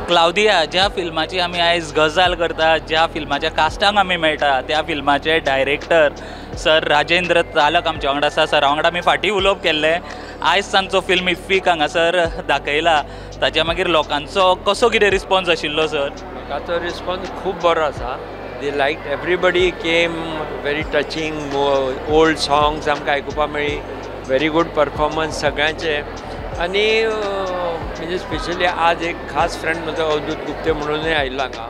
क्लावदिया ज्या फिल्माची आमी आयज गजाल करता, ज्या फिल्माच्या कास्टांक आमी मेळटा, त्या फिल्माचे डायरेक्टर सर राजेंद्र तालक आमच्या वांगडा आसा. सर वांगडा आमी फाटीं उलोवप केल्लें. आयज तांचो फिल्म इफ्फीक हांगासर दाखयला, ताच्या मागीर लोकांचो कसो कितें रिस्पॉन्स आशिल्लो सर? लोकांचो रिस्पॉन्स खूब बरो आसा. They like, everybody came, very touching old songs आमकां आयकुपाक मेळ्ळी, व्हेरी गूड परफॉर्मन्स सगळ्यांचे. आनी म्हणजे स्पेशली आज एक खास फ्रेंड म्हजो अवधूत गुप्ते म्हणूनय आयिल्लो हांगा,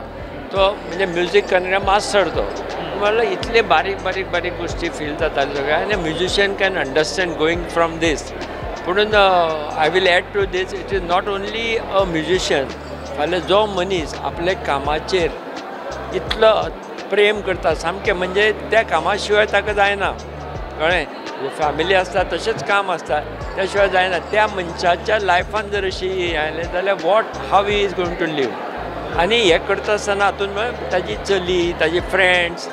तो म्हणजे म्युजीक करण्या मास्टर तो. म्हणल्यार इतले बारीक बारीक बारीक गोश्टी फील जाताले सगळ्या, आनी musician can understand going from this. पुणून I will add to this, it is not only a musician, फाल्यां जो मनीस आपल्या कामाचेर इतलो प्रेम करता सामकें, म्हणजे त्या कामा शिवाय ताका जायना, कळ्ळें? फॅमिली आसता तशेंच काम आसता, त्या शिवाय जायना. त्या मनशाच्या लायफान जर अशी हें आयलें जाल्यार what how he is going to live. आनी हें करता आसतना हातून ताजी चली, ताजी फ्रेंड्स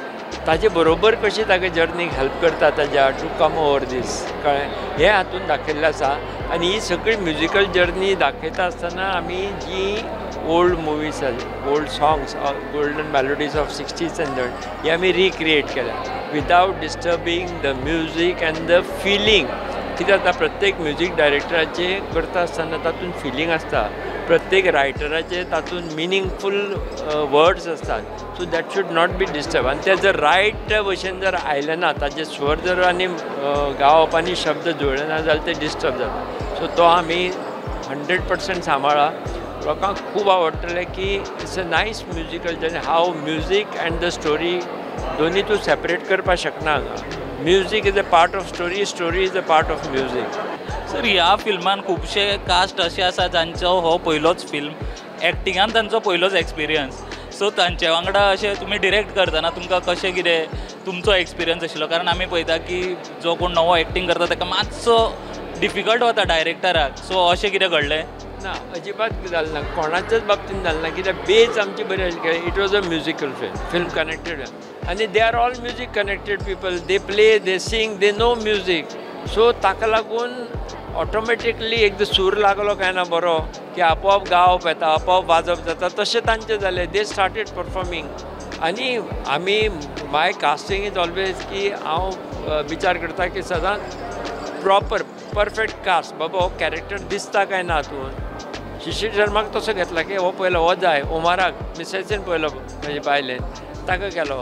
ताजे बरोबर कशी ताका जर्नीक हेल्प करता ताज्या टू कम ओवर दीस, कळ्ळें? हें हातून दाखयल्लें आसा. आनी ही सगळी म्युजिकल जर्नी दाखयता आसतना आमी जी old movies, old songs, golden melodies of 60s and हे आमी रिक्रिएट केल्या without disturbing the music and the feeling. कितें जाता, प्रत्येक म्युजीक डायरेक्टराचे करता आसतना तातूंत फिलींग आसता, प्रत्येक रायटराचे तातूंत मिनींगफूल वर्ड्स आसतात. So that should not be disturb. आनी ते जर रायट भशेन जर आयले ना, ताजे स्वर जर आनी गावप आनी शब्द जुळ्ळे ना जाल्यार ते डिस्टर्ब जाता. सो तो आमी 100% सांबाळ्ळा. लोकांक खूब आवडटलें की it's a nice musical journey, how music and the story दोन्ही तूं सेपरेट करपाक शकना हांगा. Music is a part of story, story is a part of music. Sir, ह्या फिल्मान खुबशे कास्ट अशे आसा जांचो हो पयलोच फिल्म, एक्टिंगान तांचो पयलोच एक्सपिरियन्स. सो तांचे वांगडा अशें तुमी डिरेक्ट करतना तुमकां कशें कितें तुमचो एक्सपिरियन्स आशिल्लो? कारण आमी पळयता की जो कोण नवो एक्टींग करता ताका मातसो डिफिकल्ट वता डायरेक्टराक. सो अशें कितें घडलें? ना, अजिबात जालें ना, कोणाच्याच बाबतीन जालें ना. कित्याक बेज आमची बरी आशिल्ली. It was a musical film, film connected, आनी they are all music connected people. They play, they sing, they know music. So ताका लागून ऑटोमॅटिकली एकदां सूर लागलो काय ना बरो की आपोआप गावप येता, आपोआप वाजप जाता. तशें तांचें जालें, they started performing. आनी आमी माय कास्टींग is always की हांव विचार करता की सदांच प्रॉपर परफेक्ट कास्ट, बाबा हो कॅरेक्टर दिसता काय ना हातून. शिशीर शर्माक तसो घेतला की हो पयलो हो जाय, ओमाराक मिसेसीन पयलो म्हजे बायलेन ताका केलो,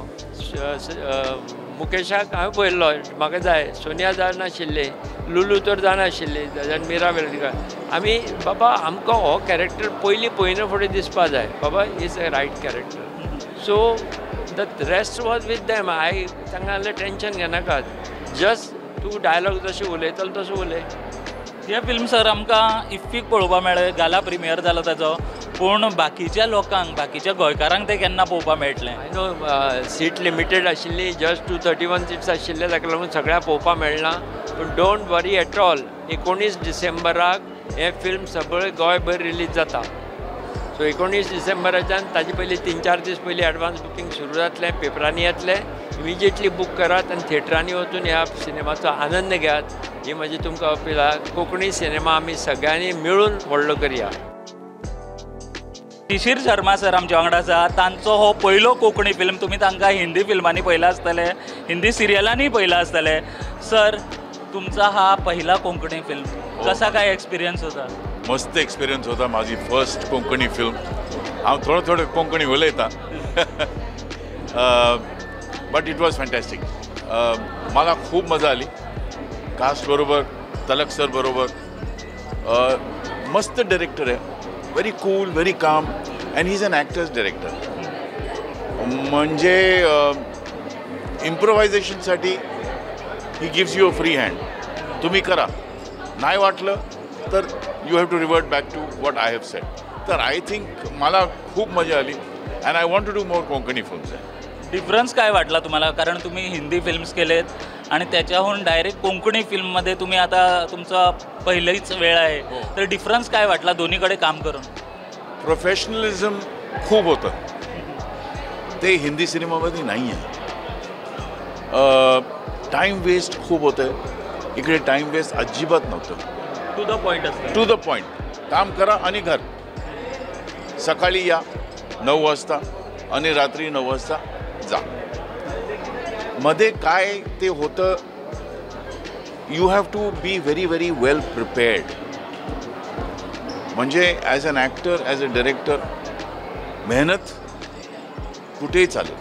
मुकेशाक हांवें पळयल्लो म्हाका जाय, सोनिया जाणाशिल्ली, लुलू तर जाणाशिल्ली, मीरा वेलणकर. आमी बाबा आमकां हो कॅरेक्टर पयलीं पळयना फुडें दिसपा जाय, बाबा is a right character. So the rest was with them. I तांकां जाल्यार टेंशन घेनाकात, जस्ट तूं डायलॉग जशें उलयतलो तसो उलय. हे फिल्म सर आमकां इफ्फीक पळोवपाक मेळ्ळें, गाला प्रिमियर जाला ताचो, पूण बाकीच्या लोकांक, बाकीच्या गोंयकारांक तें केन्ना पळोवपाक मेळटलें? I know seat limited आशिल्ली, जस्ट 231 सिट्स आशिल्ले, ताका लागून सगळ्यांक पळोवपाक मेळना. पूण don't worry at all, 19 डिसेंबराक हें फिल्म सगळें गोंयभर रिलीज जाता. सो 19 डिसेंबराच्यान ताजे पयलीं 3-4 दीस पयलीं एडवान्स बुकींग सुरू जातलें, पेपरांनी येतलें, इमिजिएटली बूक करात आनी थिएटरांनी वचून ह्या सिनेमाचो आनंद घेयात. ही म्हजी तुमकां अपील आहा. कोंकणी सिनेमा आमी सगळ्यांनी मेळून व्हडलो करया. शिशीर शर्मा सर आमच्या वांगडा आसा. तांचो हो पयलो कोंकणी फिल्म. तुमी तांकां हिंदी फिल्मांनी पळयलां आसतलें, हिंदी सिरियलांनी पळयलां आसतलें. सर, तुमचा हा पहिला कोंकणी फिल्म, कसा काय एक्सपिरियन्स होता? मस्त एक्सपिरियन्स होता. माझी फर्स्ट कोंकणी फिल्म. हांव थोडो थोडो कोंकणी उलयतां, but it was fantastic. मला खूप मजा आली कास्ट बरोबर, तलक सर बरोबर. मस्त डिरेक्टर आहे, very cool, very calm, and he is an actors director. म्हणजे इम्प्रोव्हायझेशनसाठी he gives you a free hand. तुम्ही करा, नाही वाटलं तर you have to revert back to what I have said. तर I think मला खूप मजा आली and I want to do more Konkani films. Difference काय वाटला तुम्हाला? कारण तुम्ही हिंदी फिल्म्स केलेत आणि त्याच्याहून डायरेक्ट कोंकणी फिल्ममध्ये तुम्ही आता तुमचा पहिलीच वेळ आहे, तर डिफरन्स काय वाटला दोन्हीकडे काम करून? प्रोफेशनलिझम खूप होतं, ते हिंदी सिनेमामध्ये नाही आहे. टाईम वेस्ट खूप होतं आहे, इकडे टाईम वेस्ट अजिबात नव्हतं. टू the point असतं. टू the point, काम करा आणि घर. सकाळी या 9 वाजता आणि रात्री 9 वाजता जा. मध्ये काय ते होतं, you have to be very very well prepared. म्हणजे as an actor, as a director, मेहनत कुठेही चालेल,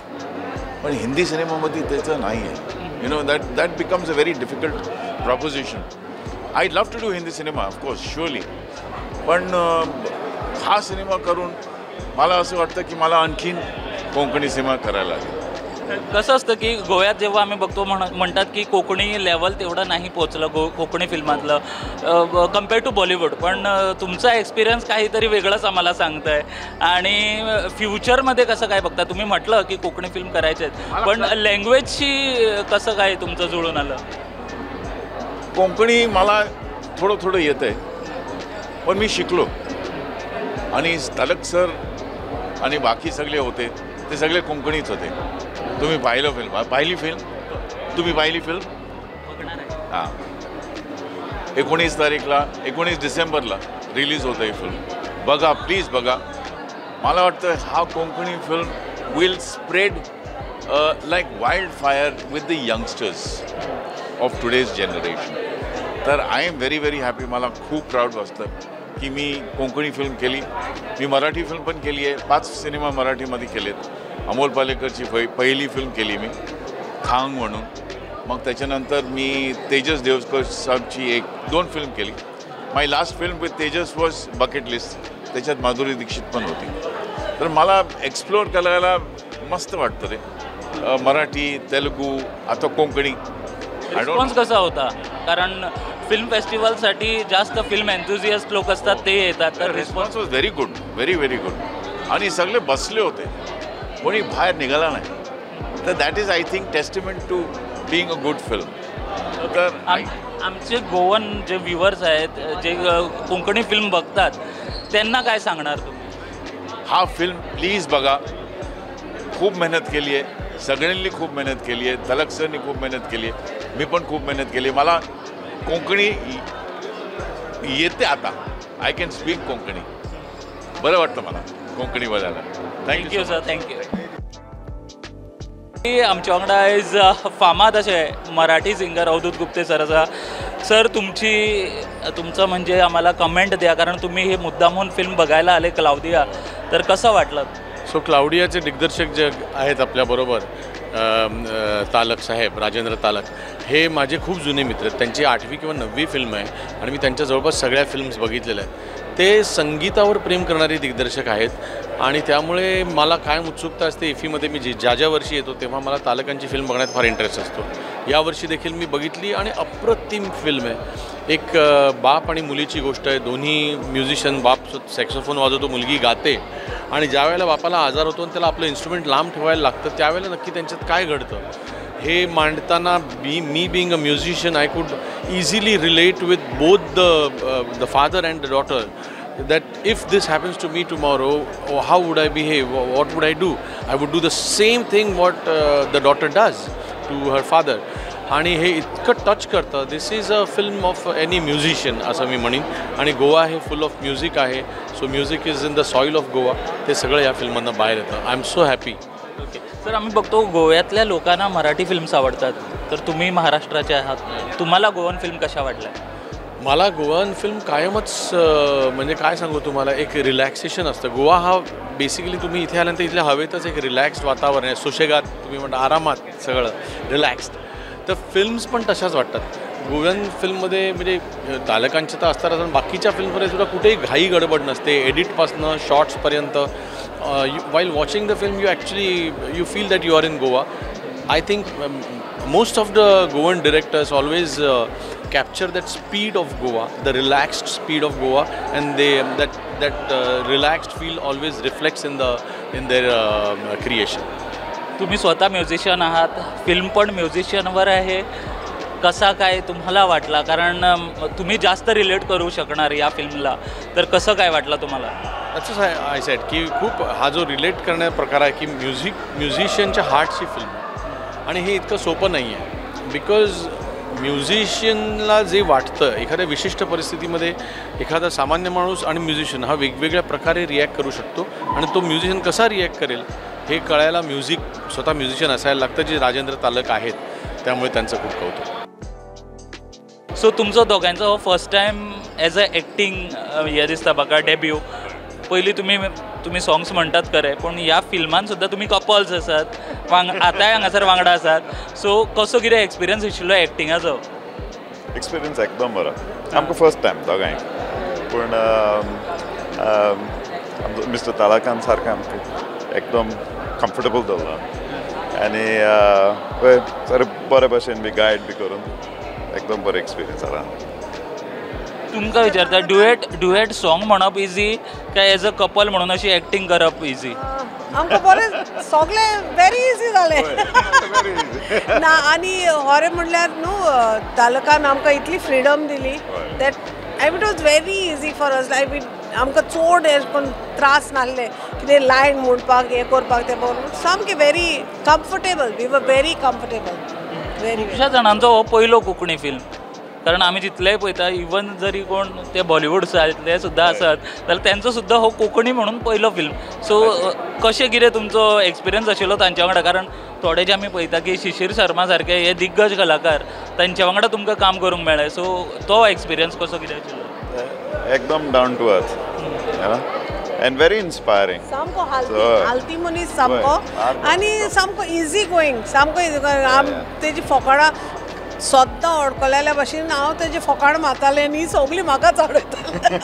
पण हिंदी सिनेमामध्ये त्याचं नाही आहे. You know, that becomes a very difficult proposition. I love to do Hindi cinema, of course, surely, पण हा सिनेमा करून मला असं वाटतं की मला आणखीन कोंकणी सिनेमा करायला लागेल. कसं असतं की गोव्यात जेव्हा आम्ही बघतो म्हणतात की कोकणी लेवल तेवढं नाही पोचलं कोकणी फिल्मातलं कम्पेअर टू बॉलिवूड, पण तुमचा एक्सपिरियन्स काहीतरी वेगळंच आम्हाला सांगतं आहे. आणि फ्युचरमध्ये कसं काय बघता तुम्ही? म्हटलं की कोकणी फिल्म करायचे आहेत, पण लँग्वेजशी कसं काय तुमचं जुळून आलं? कोंकणी मला थोडं थोडं येतं आहे, पण मी शिकलो. आणि तलक सर आणि बाकी सगळे होते ते सगळे कोंकणीच होते. तुम्ही पाहिलं फिल्म? पाहिली फिल्म? तुम्ही पाहिली फिल्म? हां, 19 तारीखला, 19 डिसेंबरला रिलीज होतं ही फिल्म. बघा, प्लीज बघा. मला वाटतं हा Konkani film will spread like wild fire with the youngsters of today's generation. तर I am very very happy. मला खूप प्राऊड वाटतं की मी कोंकणी फिल्म केली. मी मराठी फिल्म पण केली आहे, 5 सिनेमा मराठीमध्ये केलेत. अमोल पालेकरची पहिली फिल्म केली मी, खांग म्हणून. मग त्याच्यानंतर मी तेजस देवस्कर साहेबची 1-2 फिल्म केली. My last film with Tejas was bucket list, त्याच्यात माधुरी दीक्षित पण होती. तर मला एक्सप्लोअर करायला मस्त वाटतं रे, मराठी, तेलुगू, आता कोंकणी. रिस्पॉन्स कसा होता? कारण फिल्म फेस्टिवलसाठी जास्त फिल्म एन्थुझियास्ट लोक असतात, ते येतात. तर response was very good, very very good. आणि सगळे बसले होते, कोणी बाहेर निघाला नाही. तर that is I think testament to being a good film. तर आमचे गोवन जे व्ह्युअर्स आहेत, जे कोंकणी फिल्म बघतात, त्यांना काय सांगणार तुम्ही? हा फिल्म प्लीज बघा. खूप मेहनत केली आहे सगळ्यांनी, खूप मेहनत केली आहे. तलक सरनी खूप मेहनत केली आहे, मी पण खूप मेहनत केली आहे. मला कोंकणी येते आता, I can speak Konkani. बरं वाटतं मला कोंकणी बोलायला. Thank you sir, thank you. आमच्या वांगडा आयज फामाद अशे मराठी सिंगर अवधूत गुप्ते सर आसा. सर, तुमचं म्हणजे आम्हाला कमेंट द्या, कारण तुम्ही हे मुद्दामहून फिल्म बघायला आले क्लाउडिया, तर कसं वाटलं? सो क्लाउडियाचे दिग्दर्शक जे आहेत आपल्याबरोबर तालक साहेब, राजेंद्र तालक, हे माझे खूप जुने मित्र आहेत. त्यांची 8वी किंवा 9वी फिल्म आहे आणि मी त्यांच्या जवळपास सगळ्या फिल्म्स बघितलेल्या आहेत. ते संगीतावर प्रेम करणारे दिग्दर्शक आहेत आणि त्यामुळे मला कायम उत्सुकता असते. इफीमध्ये मी ज्या ज्या वर्षी येतो तेव्हा मला तालकांची फिल्म बघण्यात फार इंटरेस्ट असतो. यावर्षी देखील मी बघितली आणि अप्रतिम फिल्म आहे. एक बाप आणि मुलीची गोष्ट आहे. दोन्ही म्युझिशियन, बाप सॅक्सोफोन वाजवतो, मुलगी गाते आणि ज्या वेळेला बापाला आजार होतो आणि त्याला आपलं इन्स्ट्रुमेंट लांब ठेवायला लागतं त्यावेळेला नक्की त्यांच्यात काय घडतं हे मांडताना me being a musician I could easily relate with both the father and the daughter, that if this happens to me tomorrow, how would I behave, what would I do? I would do the same thing what the daughter does to her father. आणि हे इतकं touch करतं. This is a film of any musician असं मी म्हणेन. आणि गोवा हे फुल of music आहे, so music is in the soil of Goa. ते सगळं या फिल्ममधनं बाहेर येतं. I am so happy. Okay sir, आम्ही बघतो गोव्यातल्या लोकांना मराठी फिल्म्स आवडतात, तर तुम्ही महाराष्ट्राचे आहात, तुम्हाला गोवन फिल्म कशा वाटल्या? मला गोवन फिल्म कायमच म्हणजे काय सांगू तुम्हाला, एक रिलॅक्सेशन असतं. गोवा हा बेसिकली तुम्ही इथे आल्यानंतर इथल्या हवेतच एक रिलॅक्स्ड वातावरण आहे. सुशेगात, तुम्ही म्हणता आरामात, सगळं रिलॅक्स्ड. तर फिल्म्स पण तशाच वाटतात गोवन फिल्ममध्ये. म्हणजे तालकांच्या तर असतात, पण बाकीच्या फिल्ममध्ये सुद्धा कुठेही घाई गडबड नसते. एडिटपासनं शॉर्ट्सपर्यंत while watching the film you actually you feel that you are in Goa. I think most of the Goan directors always capture that speed of Goa, the relaxed speed of Goa, and they that relaxed feel always reflects in their creation. तुम्ही स्वतः musician आहात, film पण म्युझिशियनवर आहे, कसा काय तुम्हाला वाटला? कारण तुम्ही जास्त रिलेट करू शकणार या फिल्मला, तर कसं काय वाटलं तुम्हाला? असंच I said की खूप हा जो रिलेट करण्याचा प्रकार आहे की म्युझिशियनच्या हार्टची फिल्म आहे आणि हे इतकं सोपं नाही आहे. Because म्युझिशियनला जे वाटतं एखाद्या विशिष्ट परिस्थितीमध्ये एखादा सामान्य माणूस आणि म्युझिशियन हा वेगवेगळ्या प्रकारे रिॲक्ट करू शकतो आणि तो म्युझिशियन कसा रिॲक्ट करेल हे कळायला म्युझिक स्वतः म्युझिशियन असायला लागतं, जे राजेंद्र तालक आहेत, त्यामुळे त्यांचं खूप कौतुक. सो तुमचो दोगांचो हो first time as a acting हें दिसता म्हाका डेब्यू. पयलीं तुमी सॉंग्स म्हणटात खरें, पूण ह्या फिल्मान सुद्दां तुमी कपल्स आसात, आतांय हांगासर वांगडा आसात. सो कसो कितें एक्सपिरियन्स आशिल्लो एक्टिंगाचो? एक्सपिरियन्स एकदम बरो, आमकां फर्स्ट टायम दोगांय, पूण मिस्टर तालकान सारकें आमकां एकदम कम्फर्टेबल दवरला आनी पळय सारकें बरे भशेन बी गायड बी करून एकदम बरो एक्सपिरियन्स जाला. तुमकां विचारता, डुएट सॉंग म्हणप इजी काय एज अ कपल म्हणून अशी एक्टींग करप इजी? आमकां बरें सगळें वेरी इजी जालें ना. आनी खरें म्हणल्यार न्हू तालकान आमकां इतली फ्रिडम दिली that I it was very easy for us. I mean आमकां चड अशें करून त्रास नासले कितें लायन म्हणपाक हें करपाक तें सामकें very comfortable, we were very comfortable. Very खुबश्या जाणांचो हो पयलो कोंकणी फिल्म, कारण आमी जितलेय पळयता इवन जरी कोण ते बॉलिवूड सायडले सुद्दां आसत जाल्यार तेंचो सुद्दां हो कोंकणी म्हणून पयलो फिल्म. सो कशें कितें तुमचो एक्सपिरियन्स आशिल्लो तांच्या वांगडा? कारण थोडे जे आमी पळयता की शिशीर शर्मा सारके हे दिग्गज कलाकार तांच्या वांगडा तुमकां काम करूंक मेळ्ळें, सो तो एक्सपिरियन्स कसो कितें आशिल्लो? एकदम down to earth and very inspiring. सामको हालती मनीस सामको आनी सामको इजी गोईंग, सामको इजी गोईंग. तेजी फोकाणां सद्दां अडकलेल्या भशेन हांव तेजे फोकाण मारतालें आनी सगळीं म्हाकाच अडयतालें.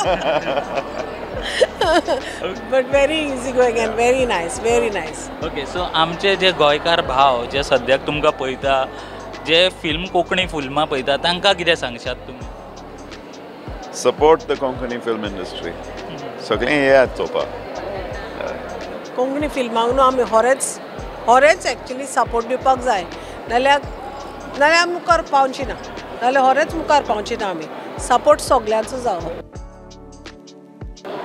But very easy going and very nice, very nice. Okay, so आमचे जे गोंयकार भाव जे सद्याक तुमकां पळयता, जे फिल्म कोंकणी फिल्मां पळयता, तांकां कितें सांगशात तुमी? Support the Konkani film industry, सगळें येयात चोवपाक. कोंकणी फिल्मांक न्हू आमी खरेंच खरेंच एक्चुली सपोर्ट दिवपाक जाय, नाल्यार नाल्यार आमी मुखार पावची ना, नाल्यार खरेंच मुखार पावची ना आमी. सपोर्ट सगल्यांचो जावो.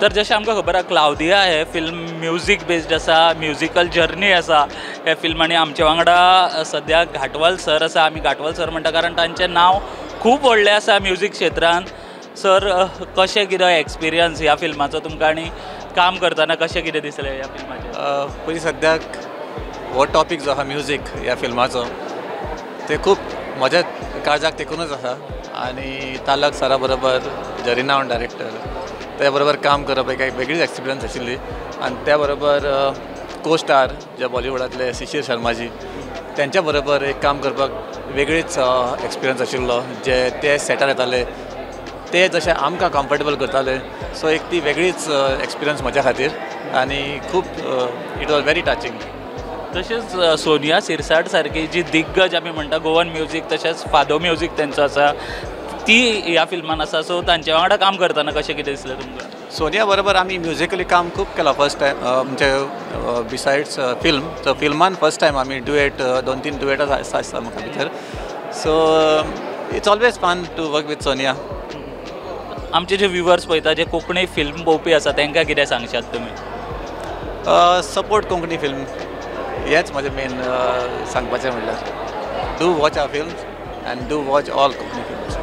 तर जशें आमकां खबर आसा क्लावदिया हें फिल्म म्युजीक बेस्ड आसा, म्युजिकल जर्नी आसा हे फिल्म. आनी आमचे वांगडा सद्या घाटवाल सर आसा. आमी घाटवाल सर म्हणटा कारण तांचें नांव खूब व्हडलें आसा म्युजीक क्षेत्रान. सर, कशें कितें एक्सपिरियन्स ह्या फिल्माचो तुमकां आनी काम करतना कशें कितें दिसलें ह्या फिल्माचें? पयलीं सद्याक हो टॉपीक जो आसा म्युजीक ह्या फिल्माचो ते खूब म्हज्या काळजाक तेकूनच आसा आनी तालक सरा बरोबर जरीना डायरेक्टर त्या बरोबर काम करप एक वेगळीच एक्सपिरियन्स आशिल्ली. आनी त्या बरोबर को स्टार जे बॉलिवूडांतले शिशीर शर्माजी त्यांच्या बरोबर एक काम करपाक वेगळीच एक्सपिरियन्स आशिल्लो. जे ते सेटार येताले ते जशे आमकां कम्फर्टेबल करताले, सो एक ती वेगळीच एक्सपिरियन्स म्हज्या खातीर आनी खूब it was very touching. तशेंच सोनिया सिरसाट सारकी जी दिग्गज आमी म्हणटा गोवन म्युजीक तशेंच फादो म्युजीक तेंचो आसा, ती ह्या फिल्मान आसा. सो तांचे वांगडा काम करतना कशें कितें दिसलें तुमकां? सोनिया बरोबर आमी म्युजिकली काम खूब केलां फर्स्ट टायम, म्हणजे बिसायड्स फिल्म. सो फिल्मान फर्स्ट टायम आमी डुएट, 2-3 डुएटां आसा म्हाका भितर. So it's always fun to work with Sonia. आमचे जे व्युवर्स पळयता, जे कोंकणी फिल्म पळोवपी आसा, तांकां कितें सांगशात तुमी? सपोर्ट कोंकणी फिल्म हेंच म्हजें मेन सांगपाचें म्हणल्यार. Do watch our films and do watch all Konkani films.